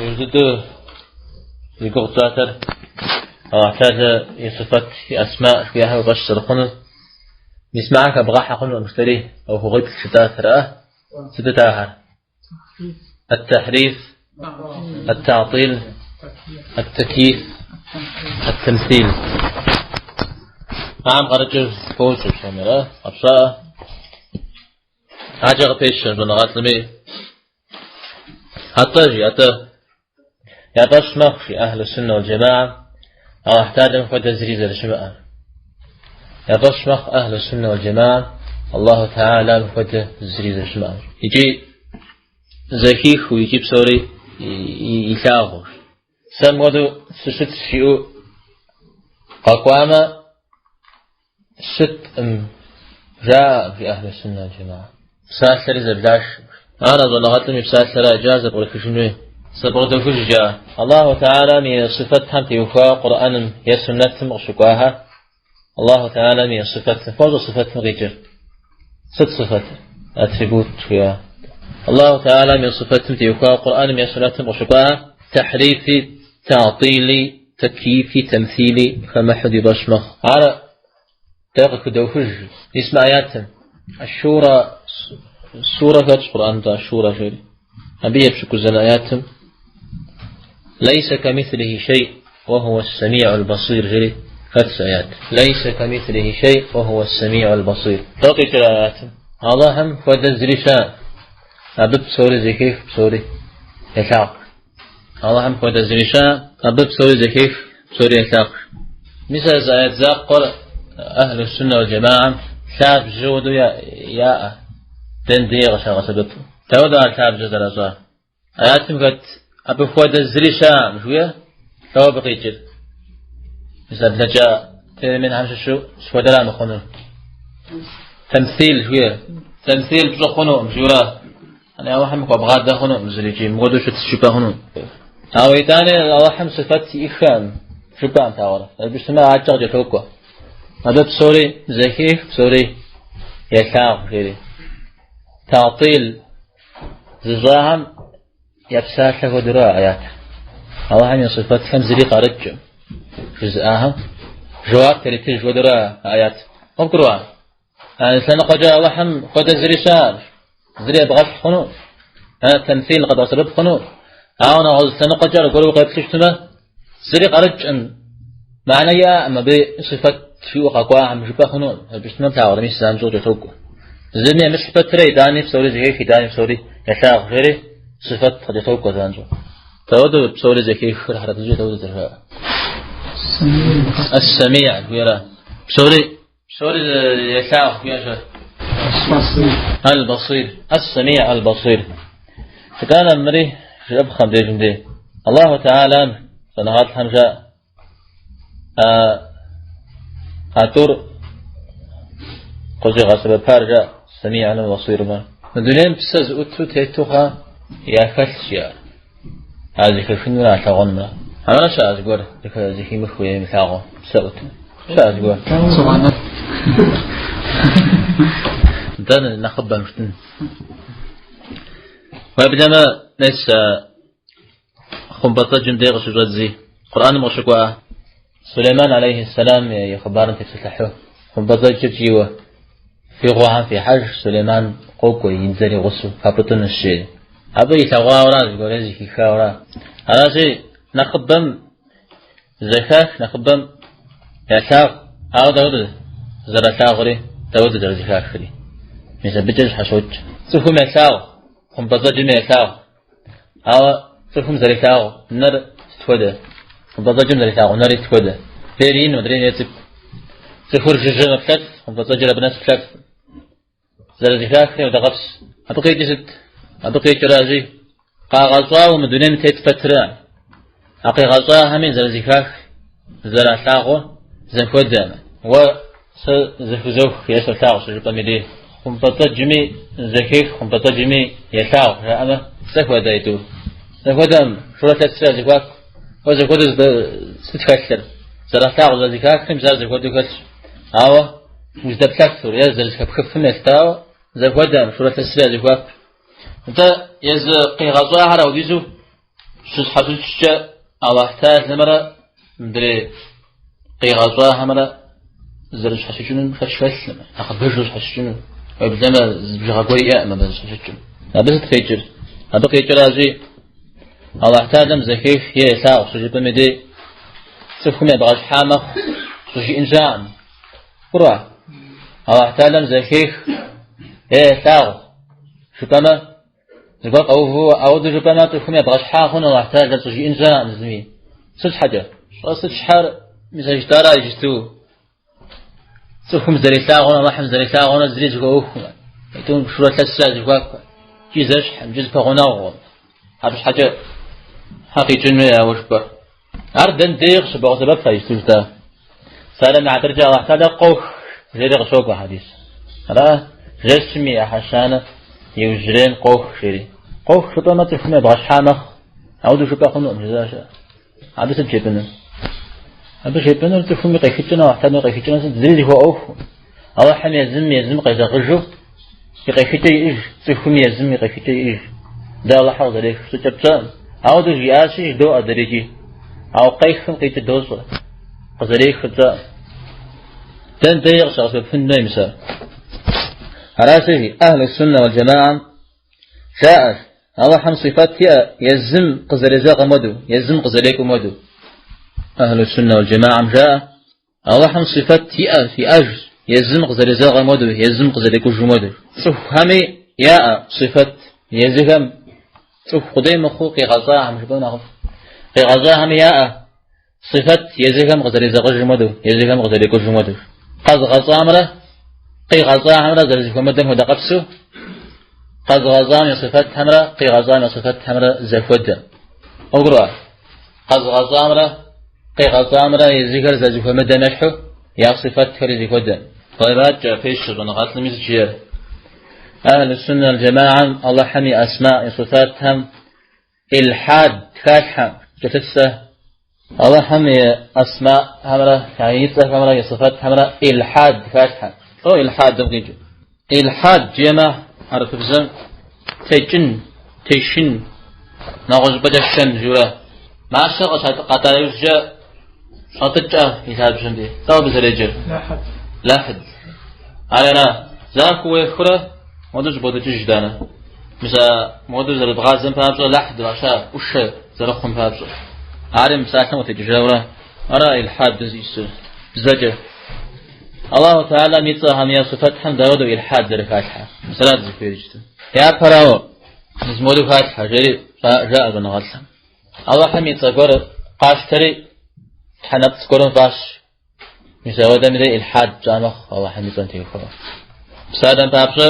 Иужь дыдэу зи гугъу тщӏатэр Аллахь Тэхьэлэ и сыфэт, и асма жыхуиӏэхэр уи фӏэщ зэрыхъунур. Мис мыхэр хэбгъэхьэ хъунукъым жытӏэри, ӏуэхугъуиплӏ жытӏатэр, а? Сытыт ахэр? التحريف التعطيل التكييف التمثيل Ахэм къарыкӏыр фощӏэ псоми, ара? Къэпщӏаӏэ? Адэкӏэ къыпещэ щӏэныгъэлӏми. Атӏэ, жи, атӏэ. Я фӏэщ мэхъу, жи, أهل السنة والجماعة, Аллахь Тэхьэлэм хуэдэ зыри зэрыщымыӏэр. Я фӏэщ мэхъу أهل السنة والجماعة, Аллаху Тэхьэлэм хуэдэ зыри зэрыщымыӏэр. Икӏи зэхихыу, икӏи псори илъагъуу. Сэ мыуэдэу сыщытщ жиӏэу къэкӏуамэ, щыткъым жаӏэкъым, жи أهل السنة والجماعة. Псалъэри зэблаш. Ар а щӏэныгъэлӏым и псалъэра иджы ар зэпкърыхыжын хуей. Зэпкърыдохыж иджы. Аллаху Тэхьэлэм и сыфэтхэм теухуауэ Къурӏэным е суннэтым къыщыкӏуахэр Аллаху Тэхьэлэм и сыфэтым, фощӏэ сыфэтым къикӏыр. Сыт сыфэтыр? Атрибут жиӏа. Аллаху Тэхьэлэм и сыфэтым теухуауэ Къурӏэным е суннэтым къыщыкӏуахэр тахьрифи, та'тили, тэкйифи, тэмсили хэмыхьу ди фӏэщ мэхъу. Ар дэ къыхыдохыж. Мис мы аятым. Аш-Шура сурэ хэтщ Къурӏэным Аш-Шура жери. Абы епщыкӏузанэ аятым ليس كمثله شيء وهو السميع البصير жери хэтщ аят. ليس كمثله شيء وهو السميع البصير. Дэ къикӏыр аятым. Аллахьым хуэдэ зыри щыӏэкъым. Абы псори зэхех, псори елъагъу. Аллахьым хуэдэ зыри щыӏэкъым. Абы псори зэхех, псори елъагъу. Мис а зы аят закъуэр أهل السنة والجماعة лъабжьэ хуэдэу яӏэ. Дэн дей къыщагъэсэбэпу. Дауэ ар лъабжьэ зэращӏа? Аятым хэт абы хуэдэ зыри щыӏэкъым, жиӏэ, дауэ абы къикӏыр? Мис а блэкӏа терминхэм щыщу сыт хуэдэра мыхъунур? Тэмсил жиӏэ. Тэмсил пщӏы хъунукъым, жиӏэура? Ани Аллахьым хуэбгъадэ хъунукъым зыри икӏи мыгуэдэу щытщ жыпӏэ хъуну. Ауэ итӏани Аллахьым сыфэт иӏэххэкъым жыпӏэкъым тауэрэ. Абы щытмэ адэкӏэ къыкӏэлъокӏуэ. Абы псори зэхех, псори елъагъу, жери. Та'тил зыщӏахэм я псалъэ хуэдэура аят. Аллахьым и сыфэтхэм зыри къарыкӏкъым жызыӏахэм жэуап яритыж хуэдэура аят. Къывгурыӏуа? А лъэныкъуэкӏэ Аллахьым хуэдэ зыри щыӏэкъым. Зыри ебгъэщхь хъуну, тэмсил къэбгъэсэбэп хъуну. Ауэ нэгъуэщӏ лъэныкъуэкӏэ аргуэру укъеплъу щытмэ, зыри къарыкӏкъым. Мыхьэнэ иӏэкъым абы сыфэт жиӏэу къэкӏуахэм жыпӏэ хъуну. Абы щытмэ плъагъурэ мис занщӏэу кӏэлъокӏуэ. Зыми емыщхь пэтрэ итӏани псори зэхех, итӏани псори елъагъу жери сыфэт къыкӏэлъокӏуэ занщӏэу. Дауэдэу псори зэхехыр хьэрыпыбзэкӏэ дауэдэу зэрыжаӏэр? Ас-Сами'ь жиӏэрэ. Псори Псори елъагъу жиӏэщ. Аль-Басир. Ас-Сами'ь Аль-Басир. Итӏанэ мыри жыӏэпхъэм дежым дей. Аллаху Тэхьэлам щӏэныгъэлӏхэм жаӏэ. А тӏур къыщӏигъэсэбэпар жаӏэ. Сами'ан Басирмэ. Мы дунейм псэ зыӏуту тету хъуа яхэлъщ жиӏэр. А зэхэхынымрэ а лъагъунымрэ. Ара щыӏэ зыгуэр зэхимыхыу е имылъагъуу псэ ӏуту? Щыӏэ зыгуэр? Дэ нэхъыбэм жытӏын. Уеблэмэ, мес хъумпӏэцӏэджым дей къыщыщӏэдзи, Къурӏэным къыщыкӏуа Сулейман алейхи сэлам и хъыбарым тепсэлъыхьу, хъумпӏэцӏэджыр кӏийуэ, фи гъуэхэм фихьэж, Сулейман къокӏуэ и дзэр и гъусэу, фапӏытӏынущ, жери. Абы илъэгъуауэра, зыгуэр е зэхихауэра. Аращи, нэхъыбэм зэхах, нэхъыбэм ялъагъу, ауэ дауэдэ зэралъагъури, дауэдэ зэрызэхахри. Мис абыкӏэ щхьэщокӏ. Цӏыхум ялъагъу, хъумпӏэцӏэджми ялъагъу. Ауэ цӏыхум зэрилъагъу нэр сыт хуэдэ? Хъумпӏэцӏэджым зэрилъагъу нэри сыт хуэдэ? Бейр ину, адрейм е цӏыкӏу. Цӏыхур жыжьэ мэплъэф, хъумпӏэцӏэджыр абы нэс плъэф. Зэрызэхахри апхуэдэ къабзэу. Абы къикӏыр сыт? Абы къикӏыращи, къагъэщӏауэ мы дунейм тет пэтрэ, а къигъэщӏахэми зэрызэхах, зэралъагъур зэхуэдэ. Уэ Сэ зэхызох е солъагъу щыжыпӏэм и дей. Хъумпӏэцӏэджми зэхех, хъумпӏэцӏэджми елъагъу жаӏэмэ, зэхуэдэ итӏу. Зэхуэдэм шурэ лъэсрэ я зэхуаку. Уэ зэхуэдэу сыт хэлъыр? Зэралъагъу зэрызэхахым ар зэхуэдэу хэлъщ. Ауэ уздэплъэфыр е зэрызэхэпхыфым елъытауэ зэхуэдэм шурэ лъэсрэ я зэхуаку. Нтӏэ езы къигъэщӏахэр апхуэдизу. Щыщхьэщыкӏкӏэ Аллахь Тэхьэлэмрэ мыдрей къигъэщӏахэмрэ зэрыщхьэщыкӏынум шэч хэлъкъым, нэхъыбэжу щхьэщыкӏыну. Уеблэмэ зы бжыгъэ гуэр иӏэкъым абы зыщхьэщыкӏым. Абы сыт къикӏыр? Абы къикӏыращи, Аллахь Тэхьэлэм зэхех е елъагъу щыжыпӏэм и дей цӏыхум ебгъэщхьа мэхъу щӏыжиӏэн щыӏэкъым. Къурӏа? Аллахь Тэхьэлэм зэхех е елъагъу жыпӏэмэ, Зыгуэр къэуву ауэдэу жыпӏэмэ, цӏыхум ебгъэщхьа хъуну Аллахь Тэхьэлэр щӏыжиӏэн щыӏэкъым зыми. Сыт щхьэкӏэ? Щӏэ сыт щхьэр мис а жытӏара иджысту? Цӏыхум зэрилъагъур Аллахьым зэрилъагъур зыри зыхуэӏуэхукъым. Тӏум шурэ лъэсрэ зэхуаку. Икӏи зэщхьым, икӏи зэпэгъунэгъукъым. Абы щхьэкӏэ хьэ къикӏын хуей ауэ жыпӏэр. Ар дэн дей къыщыбогъэсэбэп а иджысту жытӏа. Псалъэм и хьэтыркӏэ Аллахь Тэхьэлэ къох, жери къыщокӏуэ хьэдис. Ара жэщым и ӏыхьэ щанэ иужьрейм къох, жери. Къох жыпӏэмэ цӏыхум ебгъэщхьа мэхъу. Ауэдэу жыпӏэ хъунукъым, жызыӏэ щыӏэ. Абы сыт жепӏэнур? Абы жепӏэнур цӏыхум и къехыкӏэну, Аллахь Тэхьэлэм и къехыкӏэну сыт зыри зыхуэӏуэху. Аллахьым езым езым къезэгъыжу и къехыкӏэ иӏэж, цӏыхум езым и къехыкӏэ иӏэж. Дэ Аллахьыр къызэрех щӏыкӏэр тщӏэкъым. Ауэдэу жиӏащи, жыдоӏэ дэрикӏи. Ауэ къехым къикӏыр дощӏэ, къызэрехыр тщӏэкъым. Дэн дей къыщагъэсэбэпын хуей мис ар. Аращи, жи, Ахьлу суннэ уал джамаам жаӏэр, Аллахьым сифат иӏэ езым къызэрезэгъым хуэдэу, езым къызэрекӏум хуэдэу. Ахьлу суннэ уал джамаам жаӏэ, Алыхьым сифэт иӏэщ, иӏэжщ, езым къызэрезэгъым хуэдэу, езым къызэрекӏужым хуэдэу. Цӏыхухэми яӏэ сифэт, езыхэм цӏыху къудей мыхъуу къигъэщӏахэм жыпӏэу нэхъыфӏ. Къигъэщӏахэми яӏэ сифэт езыхэм къызэрезэгъыжым хуэдэу, езыхэм къызэрекӏужым хуэдэу. Къэзыгъэщӏамрэ къигъэщӏахэмрэ зэрызэхуэмыдэм хуэдэ къэпсу, къэзыгъэщӏам и сифэтхэмрэ къигъэщӏам и сифэтхэмрэ зэхуэдэ. Къывгурыӏуа? Къэзыгъэщӏамрэ къигъэщӏамрэ езыхэр зэрызэхуэмыдэм ещхьу я сифэтхэри зэхуэдэ. Къайраткӏэ пещэ щӏэныгъэлӏым и жиӏэр. Ахьлу суннэ уал джамаам Алыхьым и асма и сифатхэм илхьад халъхьэ кӏэлъыцӏэ. Алыхьым и асмахэмрэ и цӏэхэмрэ и сифатхэмрэ илхьад халъхьэ. Лӏо илхьадым къикӏыр. Илхьад жиӏэмэ, хьэрыпыбзэм текӏын, тешын, нэгъуэщӏыпӏэкӏэ шэн жиӏэурэ. Мащэ къатӏа иужькӏэ щӏатӏыкӏэ и лъабжьэм дей. Дауэ абы зэреджэр? Лэхьд. Лэхьд. Ар ара? Захуэу уехурэ, модэу щӏыботӏыкӏыж данэ. Мис а модэу зэрыбгъазэм папщӏэ лэхьд фӏаща, ӏушэ зэрыхъум папщӏэ. Ари мы псалъэм къытекӏыжауэрэ. Ара илхьад зиӏысыр бзэкӏэ. Аллаху Тэхьэлам и цӏэхэм е сыфэтхэм дауэдэу илхьад зэрыхалъхьэр? Мис арат зыхуейр иджыпсту. Япэрауэ, мис модэу халъхьэ, жери жаӏэ щӏэныгъэлӏхэм. Аллахьым и цӏэ гуэр къащтэри, тхьэнэпцӏ гуэрым фӏащ. Мис ауэдэм дей илхьад пщӏа мэхъу Аллахьым и цӏэм теухуауэ. Псалъэм папщӏэ,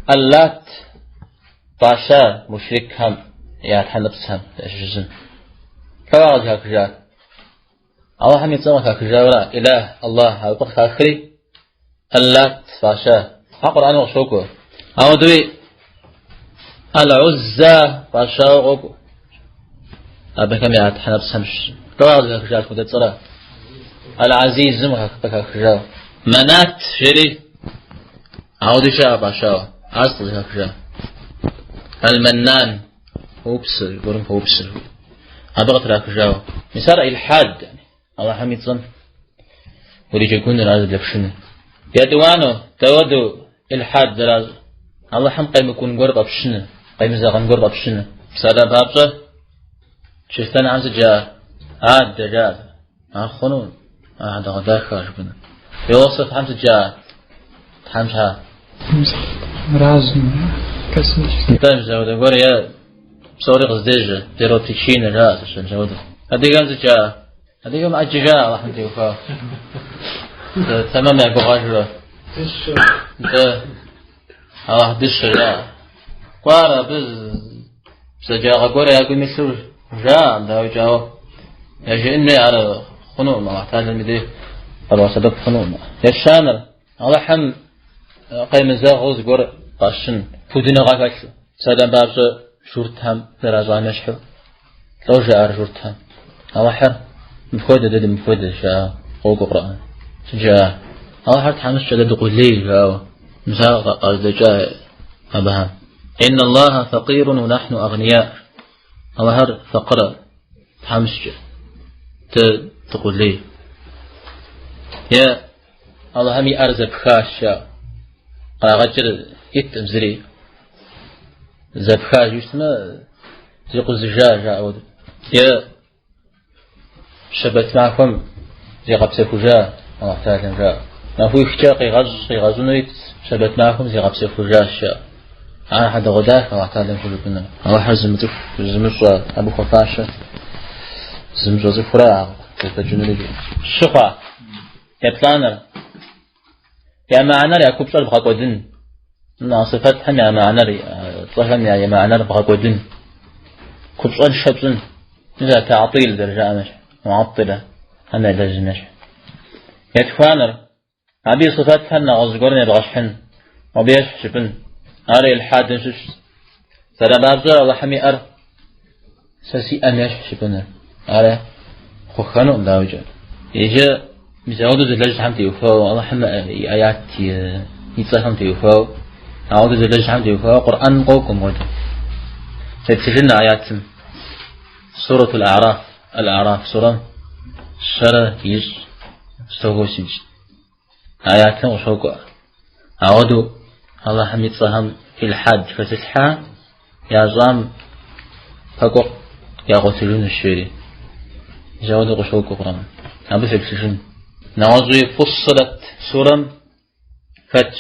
Аллат фӏаща мушрикхэм я тхьэнэпцӏхэм ящыщ зым. Лӏо къызыхахыжар? Аллахьым и цӏэр къыхахыжауэра? Илах, Аллах, абы къыхахри, Аллат фӏаща. Ар Къурӏэным къыщокӏуэ. Ауэдэуи Аль-Узза фӏащауэ къокӏуэ. Абыхэм я тхьэнэпцӏхэм щыщ. Лӏо къызыхахыжа апхуэдэ цӏэрэ? Аль-Азизым къыхахыжауэ. Манат жери ауэдэу щыӏэ фӏащауэ. Ар сыт къызыхахыжа? Аль-Маннан. Хуэупсэ, зыгуэрым хуэупсэ. Абы къытрахыжауэ. Мис ар илхьад, Аллахьым и цӏэм уриджэгуныр, ар зэблэпшыныр. Етӏуанэу, дауэдэу илхьад зэращӏ? Аллахьым къемыкӏун гуэр фӏэпщыныр, къемызэгъын гуэр фӏэпщыныр. Псалъэм папщӏэ, чристэнхэм сыт жаӏэр? Адэ жаӏэр. Ар хъуну, ар хьэдэгъуэдахэ жыпӏэну. Философхэм сыт жаӏэр? Тхьэм щхьа? Разум, космический. Нтӏэ, мис ауэдэ гуэр е псори къыздежьэ, первопричина жаӏэ сыщ, мис ауэдэ. Адыгэм сыт жаӏэ? Адыгэм ӏэджэ жаӏэ Аллахьым теухуауэ. Тэмэм я гугъэжурэ. Дыщэ. Нтӏэ, Аллахь дыщэ жаӏэ. Кӏуар абы бзаджагъэ гуэр я гум илъу жаӏэ, дауикӏ, ауэ яжеӏэн хуей ар хъунукъым, Аллахь Тэхьэлам и дей къэбгъэсэбэп хъунукъым. Ещанэр, Аллахьым къемызэгъыу зыгуэр фӏэщын, пудыныгъэ хэлъу. Псалъэм папщӏэ журтхэм зэращӏам ещхьу. Лӏо жаӏэр журтхэм. Аллахьыр мыпхуэдэ дэ дымыпхуэдэ жаӏэ къокӏуэ Къурӏэн. Сыт жаӏа? Аллахьыр тхьэмыщкӏэ дэ дыкъулей жаӏэу. Мис ар къаздэкӏа абыхэм. Инна Аллаха факирун уа нахну агния. Аллахьыр факъырэ, тхьэмыщкӏэ, дэ дыкъулей. Е Аллахьым и ӏэр зэпхащ, жаӏэу. Кърагъэкӏыр иткъым зыри. Зэпхащ жыпӏэмэ, зикъузыжа жаӏэу. Е щэбэт махуэм зигъэпсэхужа Аллахь Тэхьэлам жаӏэу. Махуихкӏэ къигъэщӏ къигъэщӏыну ит щэбэт махуэм зигъэпсэхужащ жаӏэу. Ар хьэдэгъуэдахэ Аллахь Тэхьэлам хужыпӏэныр. Аллахьыр зымыцӏыху, зымыщӏэ, абы хуэфащэ зымыщӏэ цӏыхура зэфӏэкӏынури. Щы хъуа? Еплӏанэр. Я мыхьэнэр я купщӏэр бгъэкӏуэдын. А сыфэтхэм я мыхьэнэр, цӏэхэм я мыхьэнэр бгъэкӏуэдын. Купщӏэншэ пщӏын. Мис а та'тил зэрыжаӏэм ещхь, му'аттилэ, хэм ялэжьым ещхь. Етхуанэр. Абы и сыфэтхэр нэгъуэщӏ зыгуэрым ебгъэщхьын, абы ещхь жыпӏын. Ар илхьадым щыщщ. Псалъэм папщӏэ Алыхьым и ӏэр сэ си ӏэм ещхь жыпӏэныр. Ар хъухэнукъым, дауикӏэ. Иджы мис ауэдэу зылэжьхэм теухуауэ, Алыхьым и аят и цӏэхэм теухуауэ, ауэдэу зылэжьхэм теухуауэ Къурӏэн къокӏуэ мыуэдэу. Феплъыжын аятым. Сурат Аль-Араф, Аль-Араф сурэм щэрэ ищӏ, 180. Аятым къыщокӏуэ. Ауэдэу Алыхьым и цӏэхэм илхьад хэзылъхьа ящӏам пэкӏуэ ягъуэтыжынущ жери. Мис ауэдэу къыщокӏуэ Къурӏэным. Абы феплъыжын. Нэгъуэщӏуи Фуссилэт сурэм хэтщ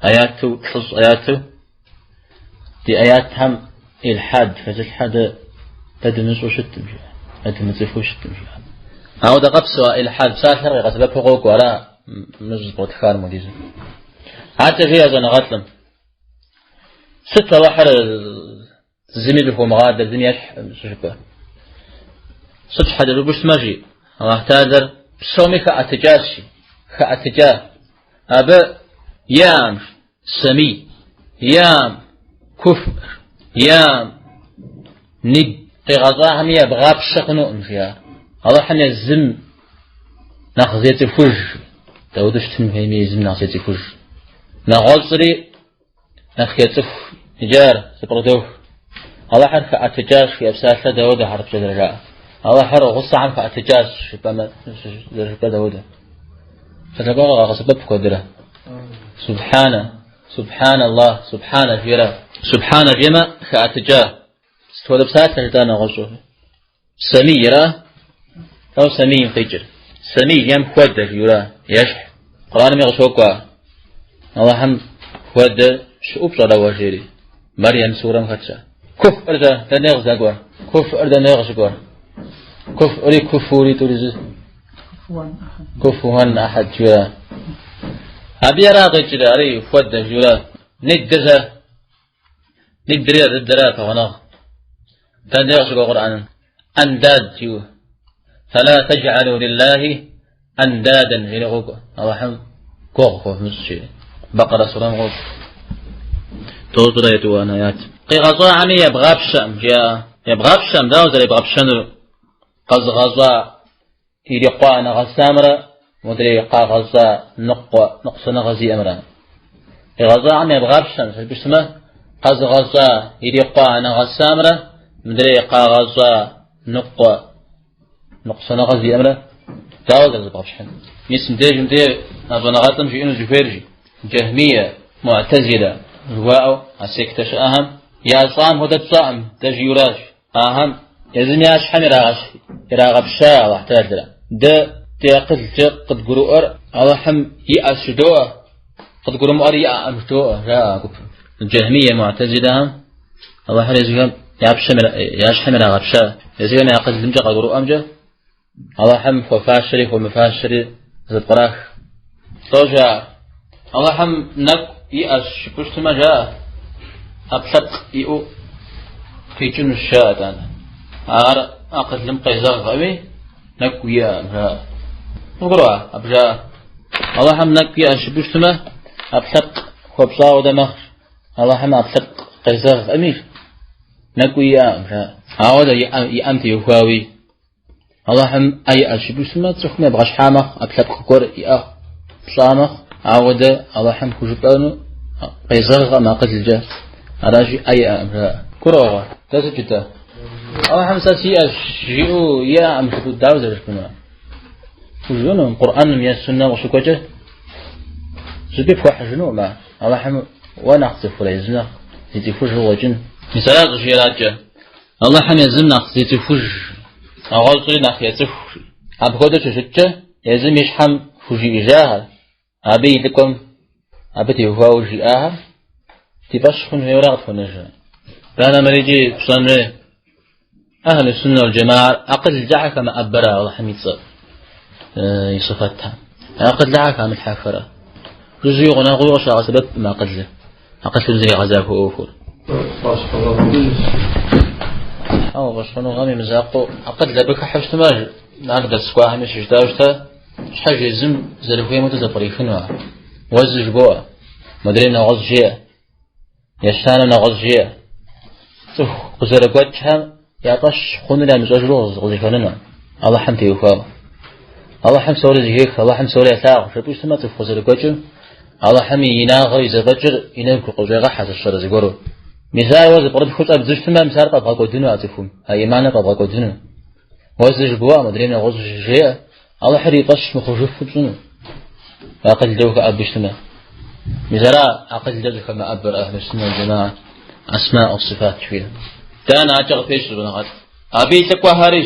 аяту, плӏыщӏ аяту. Ди аятхэм илхьад хэзылъхьэ дэ дэ дымыщӏэу щыткъым, жиӏэ. Дэ дымыцӏыхуу щыткъым, жиӏэ. Ауэ дэ къэпсэу а илхьад псалъэр къигъэсэбэпу къокӏуэ, ара мы щӏызбгъуэтхар модизу. Адэкӏэ жиӏэ щӏэныгъэлӏым. Сыт Алыхьыр Зыми зыхуомыгъадэр, зыми ещхькъым щӏыжыпӏэр. Сыт щхьэкӏэ жыпӏэу щытмэ, жи, Аллахь Тэхьэлэр псоми хэӏэтыкӏащ, жи, хэӏэтыкӏа. Абы иӏэкъым сэмий, иӏэкъым куфӏ, иӏэкъым нид къигъэщӏахэми ебгъапщэ хъунукъым, жи ар. Алыхьым езым нэхъ зецӏыхуж, дауэдэу щытын хуейми езым нэхъ зецӏыхуж. Нэгъуэщӏри Нэхъ ецӏыху иджы ар зэпкърыдох. Алыхьыр хэӏэтыкӏащ жиӏэ псалъэр дауэдэ хьэрыпкӏэ зэрыжаӏэр. Алыхьыр гъусэхэм хэӏэтыкӏащ жыпӏэмэ, зэрыжыпӏэр дауэдэ. Псалъэ гуэр къагъэсэбэп куэдрэ. Субхьанэ, субхьанэ Аллах, субхьанэ жиӏэрэ. Субхьанэ жиӏэмэ хэӏэтыкӏа. Сыт хуэдэ псалъэ жытӏа нэгъуэщӏу? Сэмийра? Тӏэу сэмийм къикӏыр. Сэмий жиӏэм хуэдэ жиӏэурэ ещхь. Къурӏэнми къыщокӏуэ Алыхьым хуэдэ щыӏэу пщӏэрэ уэ жери. Мэрьем сурэм хэтщ. Куфӏыр дэ, дэнэ къыздэкӏуэр? Куфӏыр дэнэ къыщыкӏуэр? Куфӏри куфури тӏури зы. Куфуэн ахьэд жиӏэрэ. Абы ара къикӏрэ, ари хуэдэ жиӏэурэ. Ниддыр Нидри ар дыдэрэ пэгъунэгъу. Дэнэ къыщыкӏуэ Къурӏэным? Андад жиӏэу. Фэла тэджалу лиллахи андадан жери къокӏуэ. Алыхьым гуэгъу хуэвмыщӏ жери. Бакъэрэ сурэм къокӏуэ. Тӏощӏрэ етӏуанэ аят. Къигъэщӏахэми ебгъапщэкъым, жиӏа. Ебгъапщэкъым, дауэ зэребгъэпщэнур? Къэзыгъэщӏа ирикъуа нэгъэсамрэ модрей къагъэщӏа ныкъуэ ныкъусаныгъэ зиӏэмрэ. Къигъэщӏахэм ебгъапщэм, жыпӏэу щытмэ, къэзыгъэщӏа ирикъуа нэгъэсамрэ мыдрей къагъэщӏа ныкъуэ ныкъусаныгъэ зиӏэмрэ дауэ зэрызэбгъэпщхьын? Мис мыбдежым де а щӏэныгъэлӏым жиӏэну зыхуейр жи. Джахмие, Муӏтэзилэ жыхуаӏэу а сектэ щыӏэхэм ящӏам хуэдэ тщӏэкъым, дэ жиӏэуращ. Ахэм езым я щхьэм ирагъэпща Алыхь Тэхьэлэр. Дэ ди акъылкӏэ къыдгурыӏуэр Алыхьым иӏэщ жыдоӏэ, къыдгурымыӏуэр иӏэкъым жыдоӏэ, жаӏэ а гупым. Джахмие Муӏтэзилэхэм Алыхьыр езыхэм я пщэм я щхьэм ирагъэпща, езыхэм я акъылымкӏэ къагурыӏуэмкӏэ Алыхьым хуэфащэри хуэмыфащэри зэпкърах. Лӏо жаӏэ. Алыхьым нэкӏу иӏэщ жыпӏэу щытмэ, жаӏэ. ӏэпкълъэпкъ иӏэу къикӏынущ, жаӏэ итӏанэ. Ар акъылым къезэгъкъыми, нэкӏу иӏэкъым, жаӏэ. Къывгурыӏуа, абы жаӏэ. Алыхьым нэкӏу иӏэщ жыпӏэу щытмэ, ӏэпкълъэпкъ хуэпщӏауэ хуэдэ мэхъу. Алыхьым ӏэпкълъэпкъ къезэгъкъыми, нэкӏу иӏэкъым, жаӏэ. Ауэ дэ иӏэм теухуауи Алыхьым ӏэ иӏэщ жыпӏэу щытмэ, цӏыхум ебгъэщхьа мэхъу, ӏэпкълъэпкъ гуэр иӏэ пщӏа мэхъу. Ауэ дэ Алыхьым хужыпӏэну къезэгъкъым акъылкӏэ. Аращи, ӏэ иӏэкъым, жаӏэ. Гурыӏуэгъуэ? Дэ сыт жытӏэ? Аллахьым сэ сиӏэщ жиӏэу иӏэкъым жыпӏэу дауэ зэрыжыпӏэнур? Пхужыӏэнукъым, Къурӏэным е суннэм къыщыкӏуэкӏэ зыщӏыпӏи пхуэхьыжынукъым ар. Аллахьым уэ нэхъ цӏыхурэ езым нэхъ зицӏыхужу къыщӏэкӏын. Мис аращ щӏыжиӏаракӏэ. Аллахьым езым нэхъ зецӏыхуж, нэгъуэщӏри нэхъ ецӏыху. Апхуэдэу щыщыткӏэ, езым и щхьэм хужиӏэжахэр, абы и лӏыкӏуэм абы теухуауэ жиӏахэр ди фӏэщ хъун хуейуэра къытхуэнэжыр. Итӏанэ мыр икӏи пщӏэн хуей. Ахьлу суннэ уал джэмаӏэр акъылкӏэ щхьэ хэмыӏэбэрэ Аллахьым и цӏэ и сыфэтхэм. Акъылкӏэ щхьэ хамылъхьэхэрэ. Жыжьи гъунэгъуи къыщагъэсэбэпкъым акъылыр. Акъылым зэригъэзахуэ ӏуэхур. Ауэ фӏэщхъуныгъэм и мызакъуэу акъыл абы хыхьэу щытмэ, ар дэрс кӏуахэми щыжытӏауэ щыта, щхьэж езым зэрыхуейм хуэдэу зэпкърихыну ар. Уэ зы жыбоӏэ, модрейм нэгъуэщӏ жеӏэ, ещанэм нэгъуэщӏ жеӏэ. Цӏыху къызэрыгуэкӏхэм я фӏэщ хъунур ямыщӏэжу къызэхэныну, Алыхьым теухуауэ. Алыхьым псори зэхех, Алыхьым псори елъагъу. Жыпӏэу щытмэ, цӏыху къызэрыгуэкӏым Алыхьым и инагъыр, и зэфӏэкӏыр и нэгу къыщӏегъэхьэ зыщэрэ зыгуэру. Мис ар уэ зэпкърыпхыу щӏэбдзу щытмэ, мис ар къэбгъэкӏуэдыну а цӏыхум, а иманыр къэбгъэкӏуэдыну. Уэ зы жыбоӏэ, модрейм нэгъуэщӏ жеӏэ, Алыхьыр и фӏэщ мыхъужыфу пщӏыну. Акъылкӏэ ухэӏэбу щытмэ. Мис ара акъылкӏэ щӏыхэмыӏэбэр ахьлу суннэ уал джэмаӏэ асма уэ сыфат жиӏэ. Итӏанэ адэкӏэ къыпещэ щӏэныгъэлӏ. Абы и лӏыкӏуэхэри,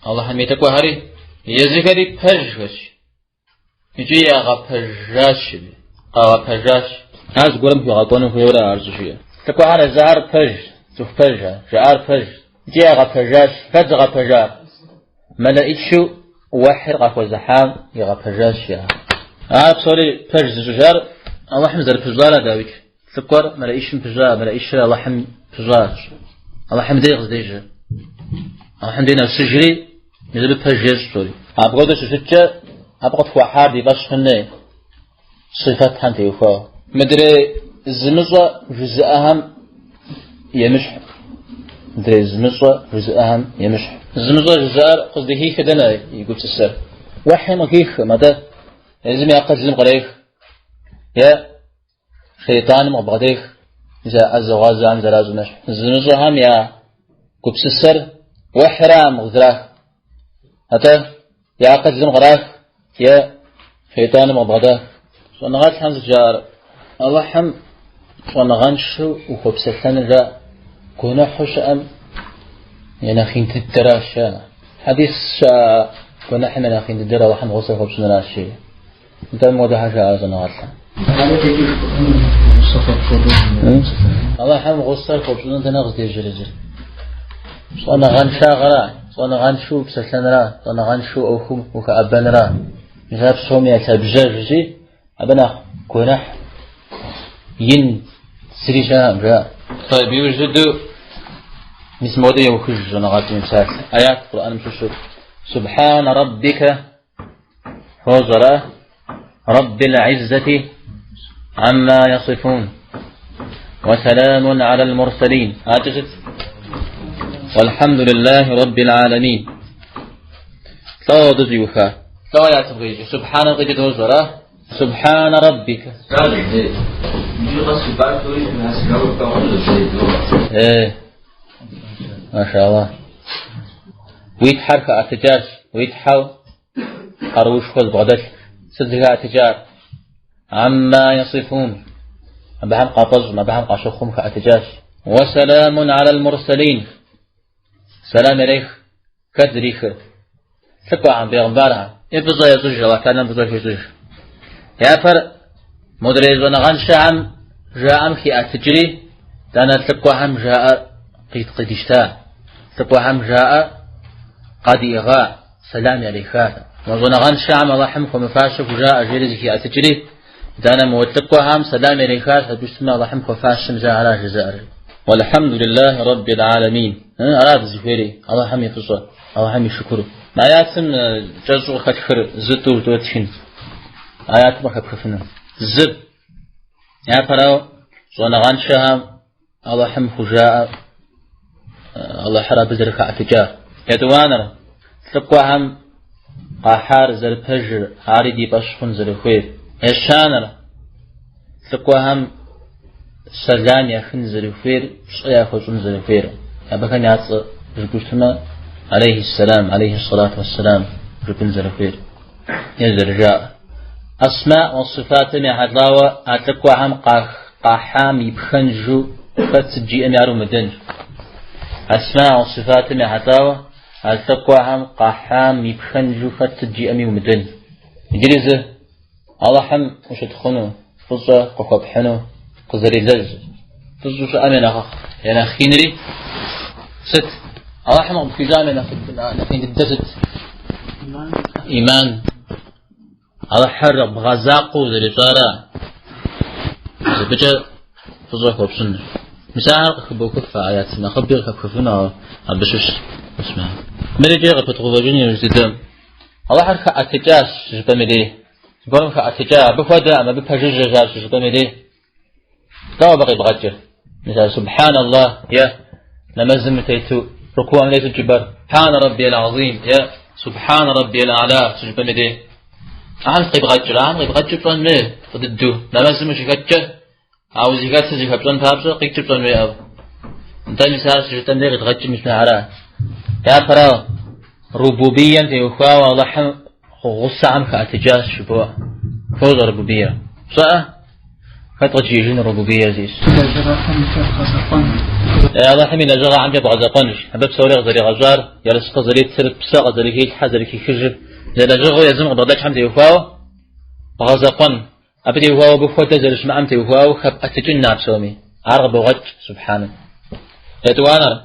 Алыхьым и лӏыкӏуэхэри езыхэри пэжхэщ. Икӏи ягъэпэжащ, къагъэпэжащ. Ар зыгуэрым хуигъэкӏуэну хуейуэрэ ар щӏыжиӏэр. Лӏыкӏуэхэр езыхэр пэж, цӏыху пэж, жаӏар пэж. Икӏи ягъэпэжащ. Хэт зыгъэпэжар? Мэлэӏичу уэхьир къахуэзыхьам игъэпэжащ я. Ар псори пэж зыщӏыжар Алыхьым зэрыпыщӏара, дауикӏ. Лӏыкӏуэр мэлэӏичым пыщӏа, мэлэӏичыр Алыхьым пыщӏащ. Алыхьым дей къыздежьэр. Алыхьым дей нэсыжри, мис абы пэж ещӏ псори. Апхуэдэу щыщыткӏэ, абы къытхуахьар ди фӏэщ хъун хуей сыфэтхэм теухуауэ. Мыдрей зымыщӏэ жызыӏэхэм емыщхь. Мыдрей зымыщӏэ жызыӏэхэм емыщхь. Зымыщӏэ жызыӏэр къыздыхихыр дэнэ и гупсысэр? Уэхьим къыхихым, атӏэ езым и акъылым кърех. Е шейтӏаным къыбгъэдех, мис а ӏэзэгъуазэхэм зэращӏым ещхь. Зымыщӏэхэм я гупсысэр уэхьирам къыздрах. Атӏэ я акъылым кърах е шейтӏаным къыбгъэдах. Щӏэныгъэлӏхэм зыджар Алыхьым щӏэныгъэншэу ухуэпсэлъэныр жаӏэ, гуэныхьу щыӏэм я нэхъ ин дыдэращ жаӏэ. Хьэдис щыӏэ гуэныхьым я нэхъ ин дыдэр Алыхьым гъусэ хуэпщӏыныращ жери. Нтӏэ мыуэдэхэр жаӏэ щӏэныгъэлӏхэм. Алыхьым гъусэ хуэпщӏыну дэнэ къыздежьэр езыр? Щӏэныгъэншагъэра, щӏэныгъэншэу псэлъэнра, щӏэныгъэншэу ӏуэхум ухэӏэбэнра. Мис ар псоми я лъабжьэжщи, абы нэхъ гуэныхь ин зыри щыӏэкъым, жаӏэ. Тӏэйб, иужь дыдэу мис мыуэдэу еухыж щӏэныгъэлӏым и псалъэ. Аят Къурӏэным щыщу. Субхьанэ раббикэ Фощӏэрэ Раббил Иззэти амма ясифун уэ сэламун алал мурсалин. Адэкӏэ сыт? Уэлхьэмду лиллахи Раббил Аламин. Лӏо абы щӏиуха? Лӏо аятым къикӏыр? Субхьанэм къикӏыр дощӏэрэ? Субхьанэ Раббикэ. Э, машаллах. Уи Тхьэр хэӏэтыкӏащ, уи Тхьэу къаруушхуэ зыбгъэдэлъ. Сыт зыхэӏэтыкӏар? Амма ясифун. Абыхэм къафӏэщӏым, абыхэм къащыхъум хэӏэтыкӏащ. Уэ сэламун алал мурсалин. Сэлам ирех. Хэт зрихыр? Лӏыкӏуэхэм, бегъымбархэм. Е фӏыщӏэ ещӏыж, Аллахь Тэхьэлам фӏыщӏэ хуещӏыж. Япэр модрей щӏэныгъэншэхэм жаӏэм хиӏэтыкӏри, итӏанэ лӏыкӏуэхэм жаӏэр къыдищта. Лӏыкӏуэхэм жаӏэр къадиӏыгъа. Сэлам яриха. Мо щӏэныгъэншэхэм Алыхьым хуэмыфащэ хужаӏэ, жери зыхиӏэтыкӏри, итӏанэ мо лӏыкӏуэхэм сэлам ярихащ, абы щытмэ Алыхьым хуэфащэм жаӏэра жызыӏэр. Уэлхьэмду лиллахи раббил аламин. Ара дызыхуейри, Алыхьым и фӏыщӏэ, Алыхьым и шыкур. Аятым кӏэщӏу къыхэтхыр зы тӏу жытӏэу тхын. Аятым къыхэпхыфыну. Зы. Япэрауэ, щӏэныгъэншэхэм Алыхьым хужаӏэ Алыхьыр абы зэрыхэӏэтыкӏар. Етӏуанэр, лӏыкӏуэхэм къахьар зэрыпэжыр, ари ди фӏэщ хъун зэрыхуейр. Ещанэр, лӏыкӏуэхэм сэлам яхын зэрыхуейр, пщӏэ яхуэщӏын зэрыхуейр. Абыхэм я цӏэ жыпӏэу щытмэ, алейхи сэлам, алейхи сэлату уэсселам жыпӏэн зэрыхуейр е зэрыжаӏэр. Асма уэ сыфатым ехьэлӏауэ а лӏыкӏуэхэм къахьам и пхэнжу хэт сыт жиӏэми ар умыдэнщ. Асма уэ сыфатым ехьэлӏауэ а лӏыкӏуэхэм къахьам и пхэнжу хэт сыт жиӏэми умыдэн. Иджыри зы Алыхьым ущытхъуну, фӏыщӏэ къыхуэпхьыну къызэрилэжь. Фӏыщӏэу щыӏэм я нэхъ инри сыт? Алыхьым къыпхуищӏам я нэхъ ин дыдэ сыт? Иман. Алыхьыр бгъэзакъуэу зэрищӏара? Абыкӏэ фӏыщӏэ хуэпщӏын. Мис ахэр къыхыбохыф, аят нэхъыби къыхэпхыфыну абы щыщ. Мыр икӏи къыпытгъэувэжын иужь дыдэм. Алыхьыр хэӏэтыкӏащ жыпӏэм и дей. Зыгуэрым хэӏэтыкӏа, абы хуэдэкъым, абы пэжыжьэщ ар щыжыпӏэм и дей. Дауэ абы къибгъэкӏыр? Мис ар субхьан Аллах е нэмэзым утету, рукуам тету жыпӏэр. Субхьан Рабби аль-Азим е Субхьан Рабби аль-А'ла щыжыпӏэм и дей. Ахэм къибгъэкӏыр, ахэм къибгъэкӏыр пщӏэн хуей фӏы дыдэу. Нэмэзым ущыхэткӏэ, а узыхэтыр зыхэпщӏэн папщӏэ къикӏыр пщӏэн хуей абы. Нтӏэ мис ар щыжытӏэм дей къидгъэкӏыр мис мыхьэра. Япэрауэ, рубубием теухуауэ Алыхьым гъусэхэм хэӏэтыкӏащ жыпӏэу. Фощӏэ рубубие. Пщӏэӏэ? Хэт къыджиӏэжын рубубие зиӏыс? Лэжьыгъэхэмкӏэ бгъэзэкъуэн. Алыхьым и лэжьыгъэхэмкӏэ бгъэзэкъуэнщ. Абы псори къызэригъэщӏар, ерыскъы зэритыр, псэ къызэрыхилъхьэр, зэрыхихыжыр, лэжьыгъэу езым къыбгъэдэкӏхэм теухуауэ бгъэзэкъуэн. Абы теухуауэ абы хуэдэ зэрыщымыӏэм теухуауэ хэпӏэтыкӏын а псоми. Ар къыбогъэкӏ, субхьаным. Етӏуанэр,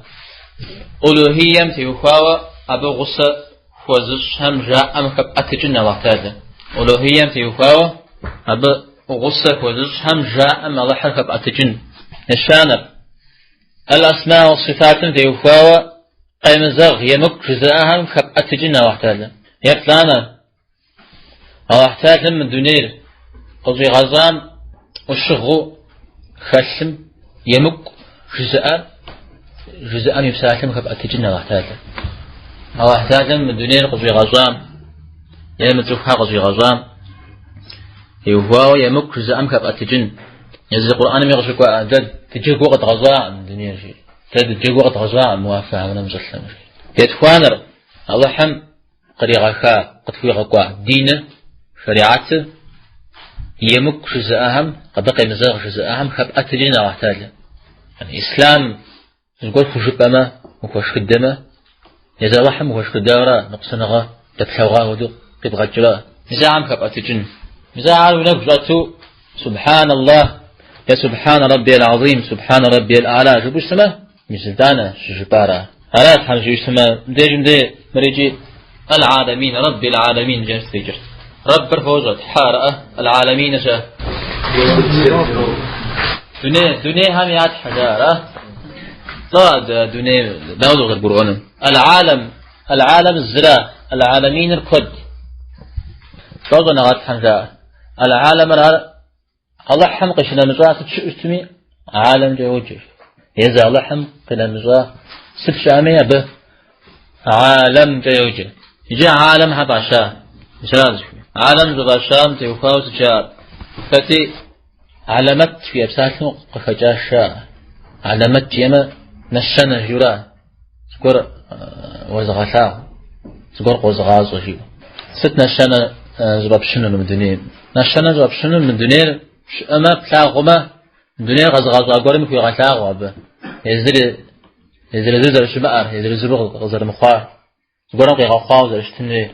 улухием теухуауэ абы гъусэ хуэзыщӏхэм жаӏэм хэпӏэтыкӏын Аллахь Тэхьэлэ. Улухием теухуауэ абы гъусэ хуэзыщӏхэм жаӏэм Алыхьыр хэпӏэтыкӏын. Ещанэр, аль-асма уэ сифатым теухуауэ къемызэгъ емыкӏу жызыӏэхэм хэпӏэтыкӏын Аллахь Тэхьэлэ. Еплӏанэр, Аллахь Тэхьэлэм мы дунейр къыщӏигъэщӏам ӏущыгъэу хэлъым емыкӏу жызыӏэр жызыӏэм и псалъэм хэпӏэтыкӏын Аллахь Тэхьэлэ. Аллахь Тэхьэлэм мы дунейр къыщӏигъэщӏам е мы цӏыхухэр къыщӏигъэщӏам теухуауэ емыкӏу жызыӏэм хэпӏэтыкӏын. Езы Къурӏэнми къыщыкӏуа дэ дыджэгуу къэдгъэщӏакъым дунейр жи. Дэ дыджэгуу къэдгъэщӏакъым уафэхэмрэ мы щӏылъэм жи. Етхуанэр Алыхьым къригъэха, къытхуигъэкӏуа диныр, шэригьэтыр, емыкӏу жызыӏэхэм, абы къемызэгъ жызыӏэхэм хэпӏэтыкӏын Аллахь Тэхьэлэ. Ислъам зыгуэр хужыпӏэмэ, ухуэшхыдэмэ, езы Алыхьым ухуэшхыдауэрэ ныкъусаныгъэ дэплъэгъуа хуэдэу къибгъэкӏрэ, мис ахэм хэпӏэтыкӏын. Мис ахэр уи нэгу щӏэту Субхьан Аллах, е Субхьан Рабби аль-Азим, Субхьан Рабби аль-А'ла жыпӏэу щытмэ, Мис итӏанэ щыжыпӏара. Арат Тхьэм жиӏэу щытмэ, мыбдежым дей мыр икӏи Аль-Аламин, Рабби Аль-Аламин жиӏэм сыт къикӏыр? Раббыр фощӏэ, Тхьэ араӏэ, Аль-Аламиныр щэ? Дуней, дунейхэм я Тхьэ жаӏэ, ара? Тӏэ, дуней, дауэ дыкъызэрыгурыӏуэнур? Аль-Алам, Аль-Алам зыра, Аль-Аламиныр куэд. Тӏэ щӏэныгъэлӏхэм жаӏэ. Аль-Аламыр ар Алыхьым къищынэмыщӏа сыт щыӏэу щытми, гӏаламкӏэ йоджэ. Езы Алыхьым къинэмыщӏа сыт щыӏэми, абы гӏаламкӏэ йоджэ. Иджы гӏалам щхьэ фӏаща. Мис аращ. Гӏалам щӏыфӏащам теухуауэ сыт жаӏэр? Хэти гӏэламэт жиӏэ псалъэм къыхэкӏащ жаӏэ. Гӏэламэт жиӏэмэ, нэщэнэ жиӏэура. Зыгуэр уэзыгъэлъагъу, зыгуэр къозыгъащӏэ жиӏэу. Сыт нэщэнэ щӏыфӏэпщынур мы дунейм? Нэщэнэ щӏэпщынур мы дунейр щыӏэмэ, плъагъумэ, мы дунейр къэзыгъэщӏа гуэрым хуигъэлъагъуэ абы. Езыр езыр-езыру зэрыщымыӏэр, езыр-езыру къызэрымыхъуар, зыгуэрым къигъэхъуауэ зэрыщытын хуейр.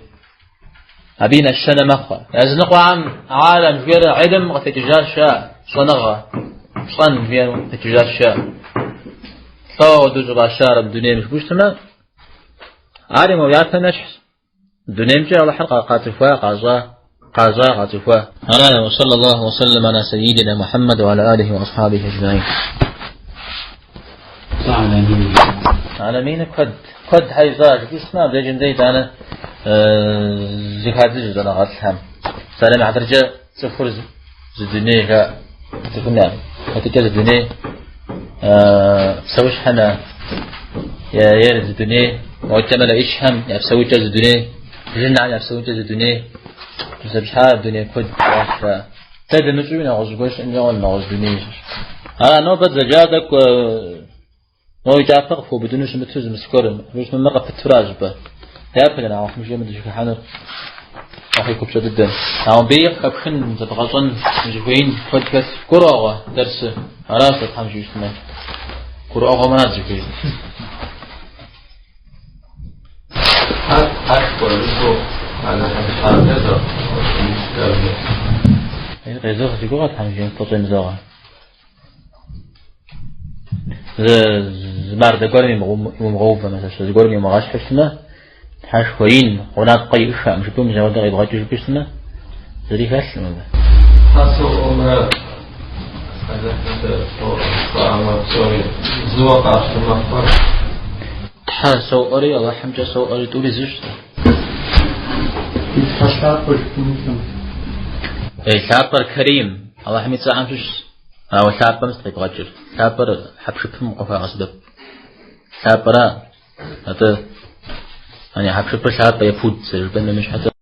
Абы и нэщэнэ мэхъу. Языныкъуэхэм гӏалам жиӏэр гӏилм къытекӏыжащ жаӏэ, щӏэныгъэ, щӏэн жиӏэр къытекӏыжащ жаӏэ. Лӏо апхуэдэу щӏыфӏащар мы дунейм жыпӏэу щытмэ, ари мо япэм ещхьщ. Дунеймкӏэ Алыхьыр къацӏыхуа, къащӏа, къащӏа, къацӏыхуа. Ара, ва саллаллаху ва саллам аля сайидина Мухаммад ва аля алихи ва асхабихи ажмаин. Аламин куэд, куэд хьэ ищӏа, жыпӏэу щытмэ, абдежым дэ итӏанэ зыхадзыж щӏэныгъэлӏхэм. Псалъэм и хьэтыркӏэ цӏыхур зы дуней жаӏэ, цӏыхум я хэтыкӏэ зы дуней, псэущхьэм я ер зы дуней, мокӏэ мэлэӏичхэм я псэукӏэ зы дуней, жынхэм я псэукӏэ зы дуней, мис абы щхьа дуней куэд жаӏэ. Дэ дымыщӏуи нэгъуэщӏ гуэр щыӏэнкӏэ хъун, нэгъуэщӏ дуней. Ара нобэ дызэджа тӏэкӏу. Моуэ и кӏапэ къыпхуэубыдыну щымыту зы мыс гуэрым, абы мыр къыпытура жыпӏэ. Япэ дэ Алыхьым жиӏэмэ дыщыхыхьэнур нэхъ и купщӏэ дыдэм. Ауэ мыбыи къыхэпхын, зэбгъэщӏэн, узыхуеин куэд хэлъ. Гурыӏуэгъуэ дэрсы. Аращ сэ Тхьэм жиӏэу щытмэ. Гурыӏуэгъуэмэ арат зыхуейр. Тхьэр Тхьэшхуэ жыпӏэу Алыхьым Тхьэр къезэгъ. Къезэгъ си гугъэ Тхьэм жиӏэм къыщӏемызэгъыр. Зы мардэ гуэрым иумыгъэувэмэ, зыгуэрым иумыгъэщхьу щытмэ, Тхьэшхуэ ин, гъунапкъэ иӏэххэкъым жыпӏэу мис апхуэдэ къибгъэкӏыу жыпӏэу щытмэ, зыри хэлъкъым абы. Тхьэ соӏуэмрэ Алыхьымрэ соӏуэмрэ псори зыуэ къапщтэ мэхъур. Тхьэ соӏуэри, Алыхьымкӏэ соӏуэри тӏури зыщ. И Тхьэ лъапӏэ жыпӏэнукъым. Ей, лъапӏэр Кэрим, Алыхьым и цӏэхэм щыщщ. Ауэ лъапӏэм сыт къибгъэкӏыр? Лъапӏэр хьэпшыпым къыхуагъэсэбэп. Лъапӏэра? Атӏэ, ани хьэпшыпыр лъапӏэ е пуд зэрыжыпӏэм емыщхь атӏэ.